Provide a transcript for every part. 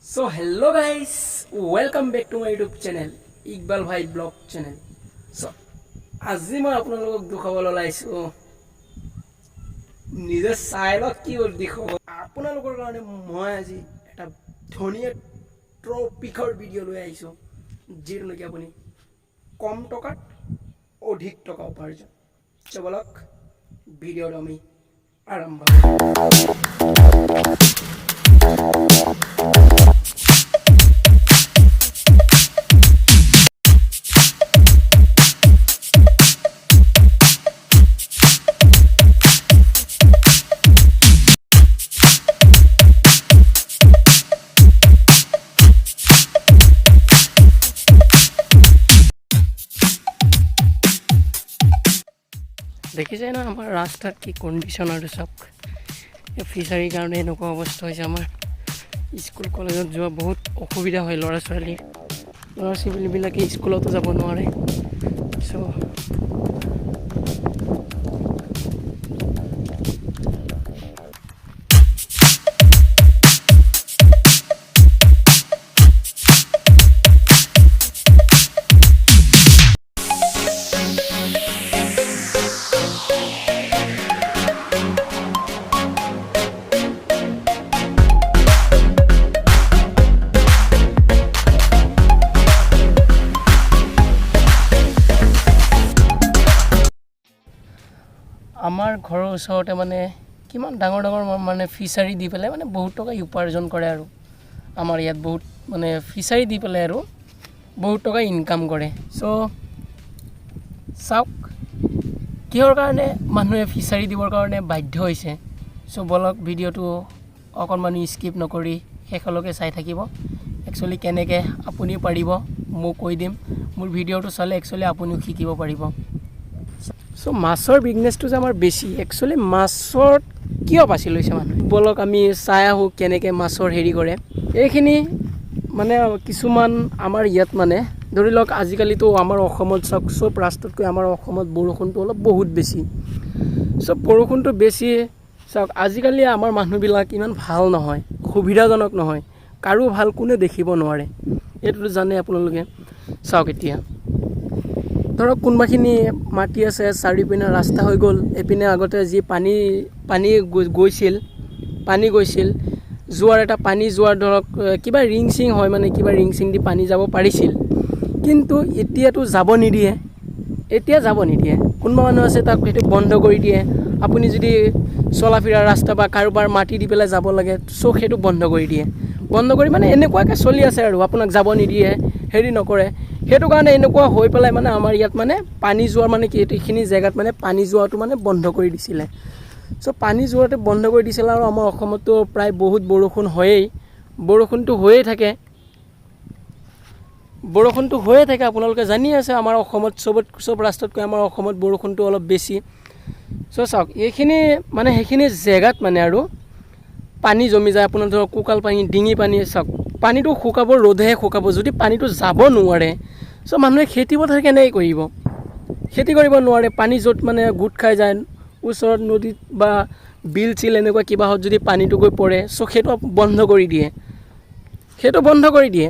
So hello guys, welcome back to my YouTube channel, Iqbal ভাই blog channel. চ' আজি মই আপোনালোকক দেখুৱাবলৈ ওলাইছোঁ, নিজে চাই লওক কি দেখুৱাব আপোনালোকৰ কাৰণে। মই আজি এটা ধুনীয়া টপিকৰ ভিডিঅ' লৈ আহিছোঁ, যিটো নেকি আপুনি কম টকাত অধিক টকা উপাৰ্জন। চ' বলক, ভিডিঅ'টো আমি আৰম্ভ কৰোঁ। দেখিছে ন আমাৰ ৰাস্তাত কি কণ্ডিশ্যন? আৰু চাওক, এই ফিচাৰীৰ কাৰণে এনেকুৱা অৱস্থা হৈছে। আমাৰ স্কুল কলেজত যোৱা বহুত অসুবিধা হয় ল'ৰা ছোৱালীৰ। ল'ৰা ছোৱালীবিলাকে স্কুলতো যাব নোৱাৰে। চ' আমাৰ ঘৰৰ ওচৰতে মানে কিমান ডাঙৰ ডাঙৰ মানে ফিচাৰী দি পেলাই মানে বহুত টকা উপাৰ্জন কৰে। আৰু আমাৰ ইয়াত বহুত মানে ফিচাৰী দি পেলাই আৰু বহুত টকা ইনকাম কৰে। চ' চাওক, কিহৰ কাৰণে মানুহে ফিচাৰী দিবৰ কাৰণে বাধ্য হৈছে। চ' বলক, ভিডিঅ'টো অকণমানো স্কিপ নকৰি শেষলৈকে চাই থাকিব। একচুৱেলি কেনেকৈ আপুনিও পাৰিব, মই কৈ দিম। মোৰ ভিডিঅ'টো চালে একচুৱেলি আপুনিও শিকিব পাৰিব। চ' মাছৰ বিজনেছটো যে আমাৰ বেছি, একচুৱেলি মাছত কিয় বাছি লৈছে মানুহে, বলক আমি চাই আহোঁ কেনেকৈ মাছৰ হেৰি কৰে। এইখিনি মানে কিছুমান আমাৰ ইয়াত মানে ধৰি লওক, আজিকালিতো আমাৰ অসমত চাওক, চব ৰাষ্ট্ৰতকৈ আমাৰ অসমত বৰষুণটো অলপ বহুত বেছি। চব বৰষুণটো বেছি। চাওক, আজিকালি আমাৰ মানুহবিলাক ইমান ভাল নহয়, সুবিধাজনক নহয়, কাৰো ভাল কোনে দেখিব নোৱাৰে, এইটোতো জানে আপোনালোকে। চাওক, এতিয়া ধৰক কোনোবাখিনি মাটি আছে, চাৰিওপিনে ৰাস্তা হৈ গ'ল। এইপিনে আগতে যি পানী গৈছিল, পানী গৈছিল, যোৱাৰ এটা পানী যোৱাৰ ধৰক কিবা ৰিং চিং হয়, মানে কিবা ৰিং চিং দি পানী যাব পাৰিছিল। কিন্তু এতিয়াতো যাব নিদিয়ে, এতিয়া যাব নিদিয়ে। কোনোবা মানুহ আছে, তাক সেইটো বন্ধ কৰি দিয়ে। আপুনি যদি চলা ফিৰা ৰাস্তা বা কাৰোবাৰ মাটি দি পেলাই যাব লাগে, চ' সেইটো বন্ধ কৰি দিয়ে। বন্ধ কৰি মানে এনেকুৱাকৈ চলি আছে আৰু আপোনাক যাব নিদিয়ে, হেৰি নকৰে। সেইটো কাৰণে এনেকুৱা হৈ পেলাই মানে আমাৰ ইয়াত মানে পানী যোৱাৰ মানে কি, এইখিনি জেগাত মানে পানী যোৱাটো মানে বন্ধ কৰি দিছিলে। চ' পানী যোৱাটো বন্ধ কৰি দিছিলে। আৰু আমাৰ অসমততো প্ৰায় বহুত বৰষুণ হয়েই, বৰষুণটো হৈয়ে থাকে, বৰষুণটো হৈয়ে থাকে। আপোনালোকে জানি আছে, আমাৰ অসমত চবত চব ৰাষ্ট্ৰতকৈ আমাৰ অসমত বৰষুণটো অলপ বেছি। চ' চাওক, এইখিনি মানে সেইখিনি জেগাত মানে আৰু পানী জমি যায়। আপোনাৰ ধৰক কঁকাল পানী, ডিঙি পানী। চাওক, পানীটো শুকাব, ৰ'দেহে শুকাব। যদি পানীটো যাব নোৱাৰে, চ' মানুহে খেতি পথাৰ কেনেকৈ কৰিব? খেতি কৰিব নোৱাৰে। পানী য'ত মানে গোট খাই যায়, ওচৰত নদীত বা বিল চিল এনেকুৱা কিবাহত যদি পানীটো গৈ পৰে, চ' সেইটো বন্ধ কৰি দিয়ে, সেইটো বন্ধ কৰি দিয়ে।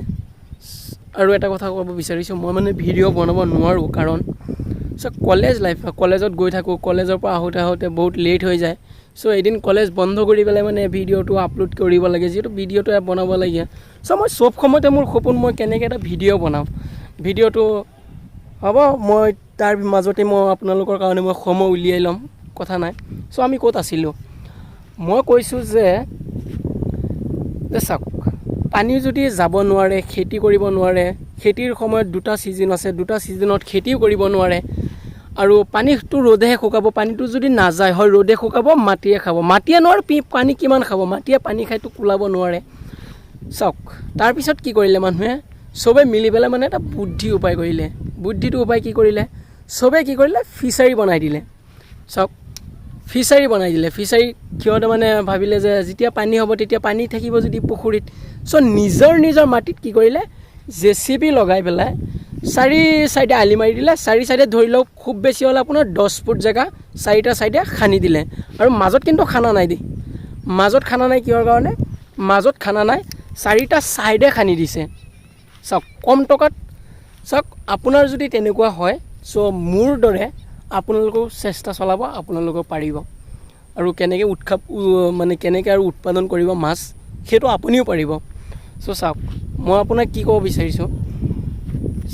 আৰু এটা কথা ক'ব বিচাৰিছোঁ, মই মানে ভিডিঅ' বনাব নোৱাৰোঁ, কাৰণ চ' কলেজ লাইফ, কলেজত গৈ থাকোঁ, কলেজৰ পৰা আহোঁতে আহোঁতে বহুত লেট হৈ যায়। চ' এদিন কলেজ বন্ধ কৰি পেলাই মানে ভিডিঅ'টো আপলোড কৰিব লাগে, যিহেতু ভিডিঅ'টো বনাব লাগে। চ' মই চব সময়তে মোৰ সপোন, মই কেনেকৈ এটা ভিডিঅ' বনাওঁ। ভিডিঅ'টো হ'ব, মই তাৰ মাজতে মই আপোনালোকৰ কাৰণে মই সময় উলিয়াই ল'ম, কথা নাই। চ' আমি ক'ত আছিলোঁ? মই কৈছোঁ যে চাওক, পানী যদি যাব নোৱাৰে, খেতি কৰিব নোৱাৰে। খেতিৰ সময়ত দুটা ছিজন আছে, দুটা ছিজনত খেতিও কৰিব নোৱাৰে। আৰু পানীটো ৰ'দেহে শুকাব। পানীটো যদি নাযায়, হয় ৰ'দে শুকাব, মাটিয়ে খাব। মাটিয়ে নোৱাৰে, পানী কিমান খাব? মাটিয়ে পানী খাইতো কুলাব নোৱাৰে। চাওক, তাৰপিছত কি কৰিলে মানুহে? চবে মিলি পেলাই মানে এটা বুদ্ধি উপায় কৰিলে। বুদ্ধিটো উপায় কি কৰিলে? চবে কি কৰিলে? ফিচাৰী বনাই দিলে। চাওক, ফিচাৰী বনাই দিলে। ফিচাৰী সিহঁতে মানে ভাবিলে যে যেতিয়া পানী হ'ব, তেতিয়া পানী থাকিব যদি পুখুৰীত। চ' নিজৰ নিজৰ মাটিত কি কৰিলে? জেচিবি লগাই পেলাই চাৰি চাইডে আলি মাৰি দিলে। চাৰি চাইডে ধৰি লওক খুব বেছি হ'লে আপোনাৰ 10 ফুট জেগা চাৰিটা চাইডে খান্দি দিলে। আৰু মাজত কিন্তু খানা নাই দেই, মাজত খানা নাই। কিহৰ কাৰণে মাজত খানা নাই? চাৰিটা ছাইডে খান্দি দিছে। চাওক, কম টকাত। চাওক, আপোনাৰ যদি তেনেকুৱা হয়, চ' মোৰ দৰে আপোনালোকেও চেষ্টা চলাব, আপোনালোকেও পাৰিব। আৰু কেনেকৈ উৎসৱ মানে কেনেকৈ আৰু উৎপাদন কৰিব মাছ, সেইটো আপুনিও পাৰিব। চ' চাওক, মই আপোনাক কি ক'ব বিচাৰিছোঁ,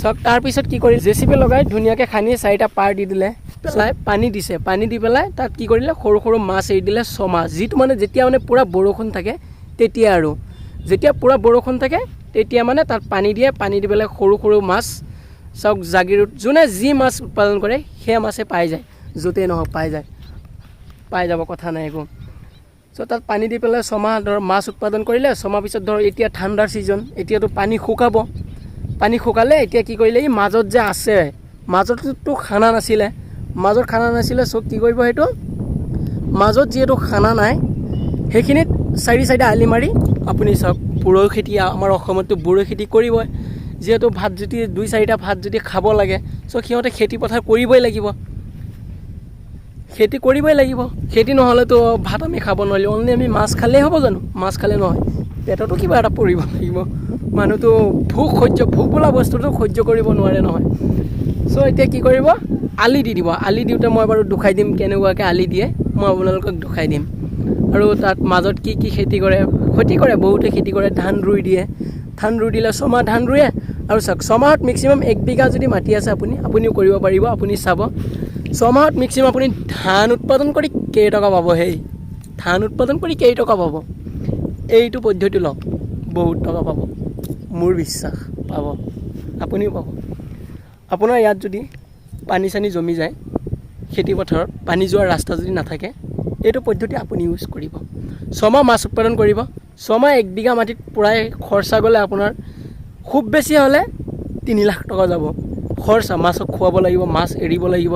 চাওক, তাৰপিছত কি কৰি জেচিপি লগাই ধুনীয়াকৈ খান্দি চাৰিটা পাৰ দি দিলে, পেলাই পানী দিছে। পানী দি পেলাই তাত কি কৰিলে, সৰু সৰু মাছ এৰি দিলে 6 মাহ। যিটো মানে যেতিয়া মানে পূৰা বৰষুণ থাকে তেতিয়া, আৰু যেতিয়া পূৰা বৰষুণ থাকে তেতিয়া মানে তাত পানী দিয়ে। পানী দি পেলাই সৰু সৰু মাছ, চাওক, জাগিৰোড যোনে যি মাছ উৎপাদন কৰে সেয়া মাছে পাই যায়, য'তেই নহওক পাই যায়, পাই যাব, কথা নাই একো। চ' তাত পানী দি পেলাই 6 মাহ ধৰ মাছ উৎপাদন কৰিলে। 6 মাহ পিছত ধৰ এতিয়া ঠাণ্ডাৰ ছিজন, এতিয়াতো পানী শুকাব। পানী শুকালে এতিয়া কি কৰিলে, এই মাজত যে আছে, মাজততো খানা নাছিলে, মাজত খানা নাছিলে। চ' কি কৰিব, সেইটো মাজত যিহেতু খানা নাই, সেইখিনিত চাৰি চাইডে আলি মাৰি, আপুনি চাওক, বড়ো খেতি, আমাৰ অসমততো বড়ো খেতি কৰিবই। যিহেতু ভাত যদি দুই চাৰিটা ভাত যদি খাব লাগে, চ' সিহঁতে খেতি পথাৰ কৰিবই লাগিব, খেতি কৰিবই লাগিব। খেতি নহ'লেতো ভাত আমি খাব নোৱাৰিলোঁ। অনলি আমি মাছ খালেই হ'ব জানো? মাছ খালে নহয়, পেটতো কিবা এটা পৰিব লাগিব। মানুহটো ভোক সহ্য, ভোক বোলা বস্তুটো সহ্য কৰিব নোৱাৰে নহয়। চ' এতিয়া কি কৰিব, আলি দি দিব। আলি দিওঁতে মই বাৰু দুখাই দিম, কেনেকুৱাকৈ আলি দিয়ে মই আপোনালোকক দুখাই দিম। আৰু তাত মাজত কি কি খেতি কৰে, খেতি কৰে, বহুতে খেতি কৰে, ধান ৰুই দিয়ে। ধান ৰুই দিলে 6 মাহ ধান ৰুৱে। আৰু চাওক, 6 মাহত মেক্সিমাম 1 বিঘা যদি মাটি আছে, আপুনিও কৰিব পাৰিব। আপুনি চাব, 6 মাহত মেক্সিমাম আপুনি ধান উৎপাদন কৰি কেইটকা পাব? সেই ধান উৎপাদন কৰি কেইটকা পাব? এইটো পদ্ধতি লওক, বহুত টকা পাব, মোৰ বিশ্বাস। পাব, আপুনিও পাব। আপোনাৰ ইয়াত যদি পানী চানী জমি যায়, খেতি পথাৰত পানী যোৱাৰ ৰাস্তা যদি নাথাকে, এইটো পদ্ধতি আপুনি ইউজ কৰিব। 6 মাহ মাছ উৎপাদন কৰিব। 6 মাহ 1 বিঘা মাটিত পূৰাই খৰচা গ'লে আপোনাৰ খুব বেছি হ'লে 3 লাখ টকা যাব খৰচা। মাছক খুৱাব লাগিব, মাছ এৰিব লাগিব।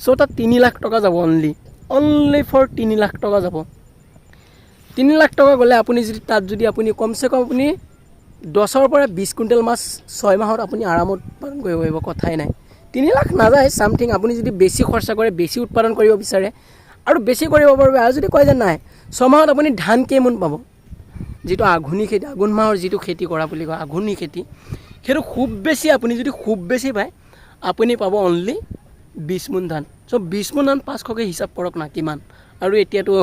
চ' তাত 3 লাখ টকা যাব, অনলি ফৰ 3 লাখ টকা যাব। 3 লাখ টকা গ'লে আপুনি যদি তাত যদি আপুনি কমচে কম আপুনি 10ৰ পৰা 20 কুইণ্টেল মাছ 6 মাহত আপুনি আৰামত উৎপাদন কৰিব পাৰিব, কথাই নাই। 3 লাখ নাযায়, ছামথিং আপুনি যদি বেছি খৰচা কৰে, বেছি উৎপাদন কৰিব বিচাৰে আৰু বেছি কৰিব পাৰিব। আৰু যদি কয় যে নাই, 6 মাহত আপুনি ধান কেইমোন পাব, যিটো আঘোণী খেতি, আঘোণ মাহৰ যিটো খেতি কৰা বুলি কয় আঘোণী খেতি, সেইটো খুব বেছি আপুনি যদি খুব বেছি পায়, আপুনি পাব অনলি 20 মোন ধান। চ' 20 মোন ধান 500কৈ হিচাপ কৰক না কিমান। আৰু এতিয়াতো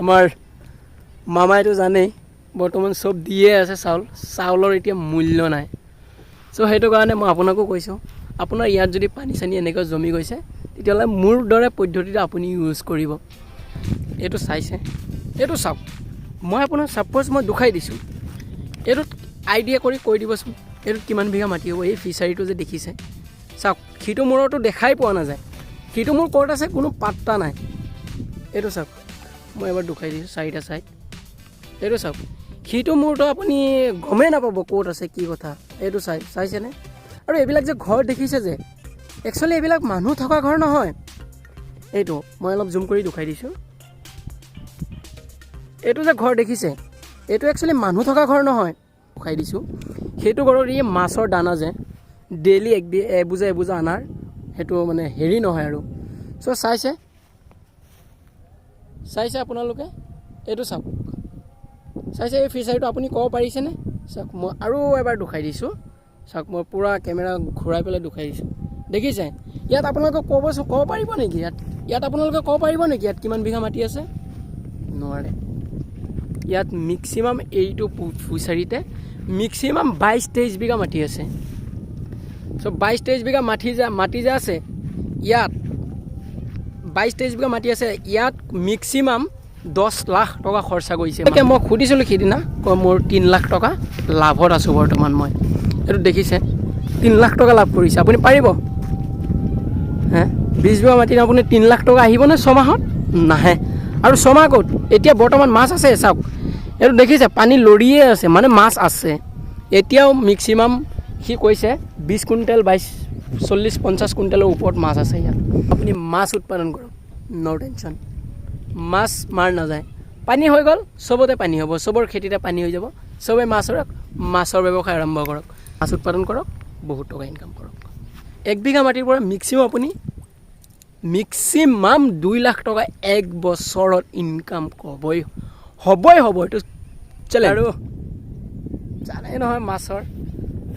আমাৰ মামাইতো জানেই, বৰ্তমান চব দিয়ে আছে চাউল, চাউলৰ এতিয়া মূল্য নাই। চ' সেইটো কাৰণে মই আপোনাকো কৈছোঁ, আপোনাৰ ইয়াত যদি পানী চানী এনেকৈ জমি গৈছে, তেতিয়াহ'লে মোৰ দৰে পদ্ধতিটো আপুনি ইউজ কৰিব। এইটো চাইছে, এইটো চাওক, মই আপোনাক ছাপ'জ মই দুখাই দিছোঁ। এইটোত আইডিয়া কৰি কৈ দিবচোন, এইটোত কিমান বিঘা মাটি হ'ব? এই ফিচাৰীটো যে দেখিছে, চাওক, সিটো মূৰতো দেখাই পোৱা নাযায়। সিটো মূৰ ক'ত আছে কোনো পাত্তা নাই। এইটো চাওক, মই এবাৰ দুখাই দিছোঁ চাৰিটা ছাইড। এইটো চাওক, সিটো মূৰটো আপুনি গমেই নাপাব ক'ত আছে, কি কথা। এইটো চাইছেনে? আৰু এইবিলাক যে ঘৰ দেখিছে যে, একচুৱেলি এইবিলাক মানুহ থকা ঘৰ নহয়। এইটো মই অলপ জুম কৰি দুখাই দিছোঁ। এইটো যে ঘৰ দেখিছে, এইটো একচুৱেলি মানুহ থকা ঘৰ নহয়। দুখাই দিছোঁ। সেইটো ঘৰত এই মাছৰ দানা যে ডেইলি এক এবোজা এবোজা আনাৰ, সেইটো মানে হেৰি নহয় আৰু। চ' চাইছে, চাইছে আপোনালোকে? এইটো চাওক, চাইছে এই ফিচাৰীটো? আপুনি ক'ব পাৰিছেনে? চাওক, মই আৰু এবাৰ দুখাই দিছোঁ। চাওক, মই পূৰা কেমেৰা ঘূৰাই পেলাই দুখাই দিছোঁ। দেখিছে? ইয়াত আপোনালোকে ক'ব পাৰিব নেকি? ইয়াত আপোনালোকে ক'ব পাৰিব নেকি ইয়াত কিমান বিঘা মাটি আছে? নোৱাৰে। ইয়াত মেক্সিমাম এইটো ফিচাৰীতে মেক্সিমাম 22-23 বিঘা মাটি আছে। চ' 22-23 বিঘা মাটি যে আছে, ইয়াত 22-23 বিঘা মাটি আছে, ইয়াত মেক্সিমাম 10 লাখ টকা খৰচা কৰিছে। তাকে মই সুধিছিলোঁ সিদিনা, কয় মোৰ 3 লাখ টকা লাভত আছোঁ বৰ্তমান মই। এইটো দেখিছে, 3 লাখ টকা লাভ কৰিছে। আপুনি পাৰিব হে? 20 বিঘা মাটিত আপুনি 3 লাখ টকা আহিবনে 6 মাহত? নাহে। আৰু 6 মাহ ক'ত? এতিয়া বৰ্তমান মাছ আছে। চাওক, এইটো দেখিছে, পানী লৰিয়ে আছে, মানে মাছ আছে এতিয়াও। মেক্সিমাম সি কৈছে 20 কুইণ্টেল, 22, 40, 50 কুইণ্টেলৰ ওপৰত মাছ আছে ইয়াত। আপুনি মাছ উৎপাদন কৰক, ন' টেনশ্যন, মাছ মাৰ নাযায়। পানী হৈ গ'ল, চবতে পানী হ'ব, চবৰ খেতিতে পানী হৈ যাব। চবে মাছৰ ব্যৱসায় আৰম্ভ কৰক, মাছ উৎপাদন কৰক, বহুত টকা ইনকাম কৰক। 1 বিঘা মাটিৰ পৰা মেক্সিমাম আপুনি মেক্সিমাম 2 লাখ টকা এক বছৰত ইনকাম হ'বই, হ'বই, হ'ব। এইটো চলে। আৰু জানাই নহয়, মাছৰ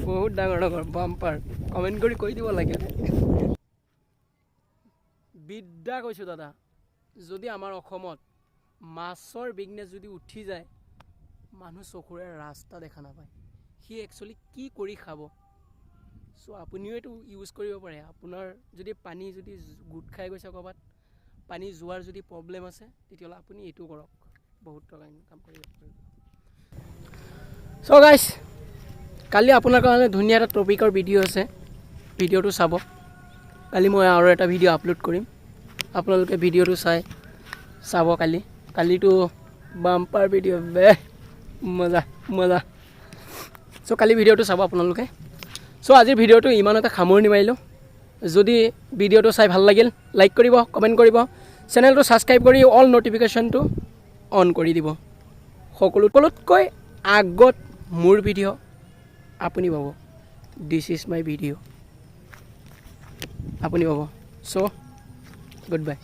বহুত ডাঙৰ ডাঙৰ বাম্পাৰ। কমেণ্ট কৰি কৈ দিব লাগে। বিদ্যা কৈছোঁ দাদা, যদি আমাৰ অসমত মাছৰ বিজনেছ যদি উঠি যায়, মানুহ চকুৰে ৰাস্তা দেখা নাপায়। সি একচুৱেলি কি কৰি খাব? চ' আপুনিও এইটো ইউজ কৰিব পাৰে। আপোনাৰ যদি পানী যদি গোট খাই গৈছে ক'ৰবাত, পানী যোৱাৰ যদি প্ৰব্লেম আছে, তেতিয়াহ'লে আপুনি এইটো কৰক, বহুত টকা ইনকাম কৰিব পাৰিব। চ' গাইছ, কালি আপোনাৰ কাৰণে ধুনীয়া এটা টপিকৰ ভিডিঅ' আছে, ভিডিঅ'টো চাব। কালি মই আৰু এটা ভিডিঅ' আপলোড কৰিম, আপোনালোকে ভিডিঅ'টো চাব কালি। কালিতো বাম্পাৰ ভিডিঅ' বে, মজা মজা। চ' কালি ভিডিঅ'টো চাব আপোনালোকে। চ' আজিৰ ভিডিঅ'টো ইমানতে সামৰণি মাৰিলোঁ। যদি ভিডিঅ'টো চাই ভাল লাগিল, লাইক কৰিব, কমেণ্ট কৰিব, চেনেলটো ছাবস্ক্ৰাইব কৰি অল ন'টিফিকেশ্যনটো অন কৰি দিব। সকলোতকৈ আগত মোৰ ভিডিঅ' আপুনি পাব। This is my video, আপুনি পাব। চ' গুড বাই।